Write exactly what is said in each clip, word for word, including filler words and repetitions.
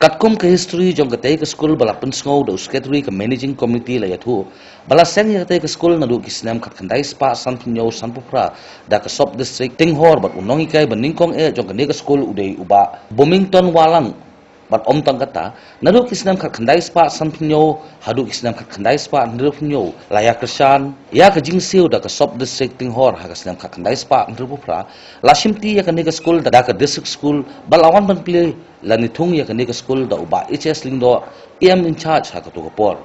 Katkum ka history jong katei ka skul ba la pynsngew da u secretary ka managing committee la ïathuh, ba la seng ïa katei ka skul naduh ki snem khatkhyndai spah sanphew hynñiew sanphew phra da ka sub district Tinghor bad u nonghikai ba nyngkong eh jong kane ka skul u dei u Bah Bomington Wahlang. Bad ym tang kata, naduh ki snem khatkhyndai spah sanphew hynñiew haduh ki snem khatkhyndai spah hynriewphew hynñiew la ïa kyrshan ïa ka jingsiew da ka sub district Tinghor. Ha ka snem khatkhyndai spah hynriewphew phra la shimti ïa kane ka skul da ka district school bad la wan ban plie lane thung ïa kane ka skul da u Bah H S Lyngdoh, E M in charge ha kato ka por.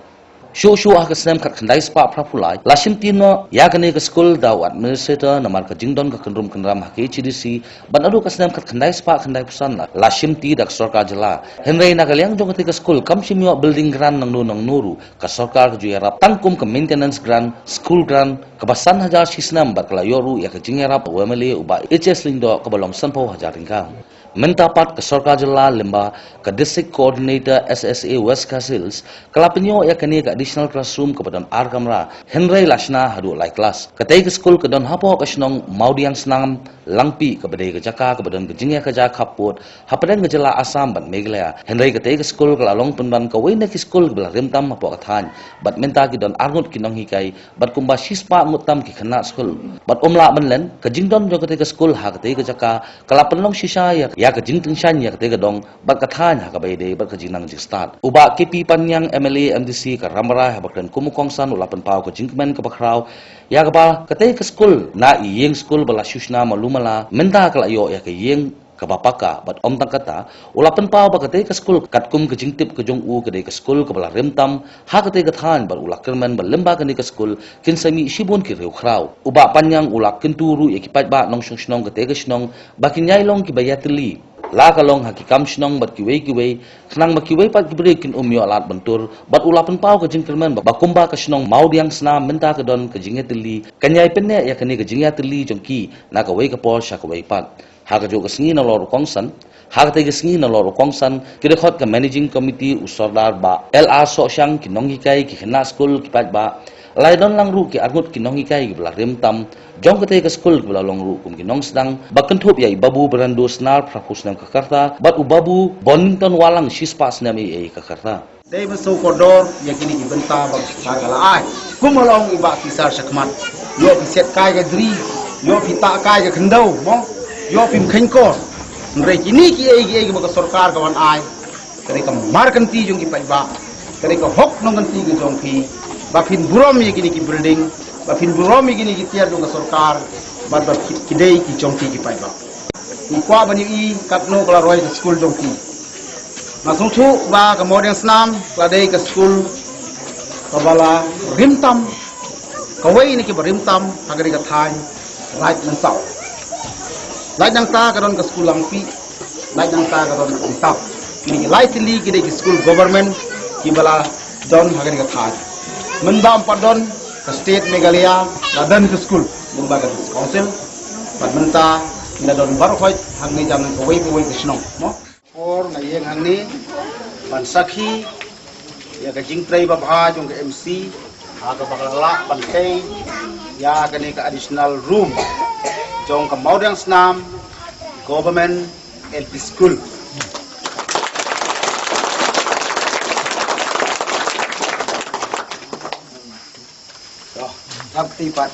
Shuh shuh ha ka snem khatkhyndai spah phraphew lai la shimti noh ïa kane ka skul da u administrator namar ka jingdon ka kynrum kynram ha K H A D C. Bad naduh ka snem khatkhyndai spah khyndaiphew san la, la shimti da ka sorkar jylla. Hynrei na ka liang jong katei ka skul kam shym ïoh building grant nangno nangno ruh, ka sorkar ka ju ïarap tang kum ka maintenance grant, school grant kaba san hajar shi snem bad ka la ïoh ruh ïa ka jingïarap u M L A u Bah H S Lyngdoh kaba long sanphew hajar tyngka. Mynta pat ka sorkar jylla lyngba ka District Coordinator S S A West Khasi Hills ka la pynïoh ïa kane ka additional classroom kaba don ar kamra, hynrei la shna haduh lai klas. Katei ka skul ka don hapoh ka shnong Mawdiangsnam Langpih kaba dei ka jaka kaba don ka jingïakajia khappud hapdeng ka jylla Assam bad Meghalaya. Hynrei katei ka skul ka la long pynban kawei na ki skul kiba la rim tam hapoh ka thaiñ bad mynta ki don arngut ki nonghikai bad kumba shispah ngut tam ki khynnah skul. Bad ym lah ban len, ka jingdon jong katei ka skul ha katei ka jaka ka la pynlong shisha ïa, ïa ka jingtyngshaiñ ïa katei ka dong bad ka thaiñ ha kaba ïadei bad ka jingnang jingstad. U Bah K P Paniang, M L A M D C ka Rambrai, haba kren kum u kongsan u la pynpaw ka jingkmen kaba khraw ïa kaba katei ka skul na i ïing skul ba la shu shna malu mala mynta ka la ïoh ïa ka ïing kaba paka. Bad ym tang kata, u la pynpaw ba katei ka skul katkum ka jingtip ka jong u ka dei ka skul kaba la rim tam ha katei ka thaiñ bad u la kyrmen ba lyngba kane ka skul kin sa mih shibun ki riewkhraw. U Bah Paniang u la kyntu ruh ïa ki paidbah nongshong shnong katei ka shnong ba kin ïai long kiba ïatylli, la ka long ha ki kam shnong bad kiwei kiwei, khnang ba kiwei pat ki briew kin ym ïoh lad ban tur. Bad u la pynpaw ka jingkyrmen ba, ba kumba ka shnong Mawdiangsnam mynta ka don ka jingïatylli, kan ïai pynneh ïa kane ka jingïatylli jong ki na kawei ka por sha kawei pat. Ha kajuh ka sngi nalor u kongsan, ha katei ka sngi nalor u kongsan, ki dkhot ka Managing Committee u Sordar Bah L R Sohshang, ki nonghikai, ki khynnah skul, ki paidbah, la ïadon lang ruh ki arngut ki nonghikai kiba la rim tam jong katei ka skul kiba la long ruh kum ki nongsdang, ba kynthup ïa i Babu Brando Snar, phraphew snem ka rta, bad u Babu Bonington Wahlang, shispah snem ei ei ka rta. Dei ban sngewkordor ïa kine ki bynta ba ka sorkar ka la ai. Kum ka la ong i Bah Officer shakhmat, ïoh phi siat kai ka dri, ïoh phi tah kai ka khyndew, mo, ïoh phim kheiñkor. Hynrei kine kiei kiei kiba ka sorkar ka wan ai, ka dei ka markynti jong ki paidbah, ka dei ka hok nongkynti ka jong phi, ba phin burom ïa kine ki building, ba phin burom ïa kine ki tiar jong ka sorkar, bad ba ki, ki dei ki jong phi ki paidbah. Ngi kwah ban ïohi katno ka la roi ka skul jong phi. Nga sngewthuh ba ka Mawdiangsnam ka la dei ka skul kaba la rim tam, kawei na kiba rim tam ha kane ka thaiñ Raid Nongthaw. Raid Nongthaw ka don ka skul Langpih, Raid Nongthaw ka don ka Umtap. Kine ki lai tylli ki dei ki skul government kiba la don ha kane ka thaiñ. Mynba ym pat don ka state Meghalaya, la don ka skul, mynba ka district council. Bad mynta ngi la don baroh khoit hangne jam kawei kawei ka shnong, mo. Por nga ïeng hangne ban sakhi ïa ka jingtrei babha jong ka M C ha kaba ka la lah ban tei ïa kane ka additional room jong ka Mawdiangsnam Government L P School. Doh, thap kti pat.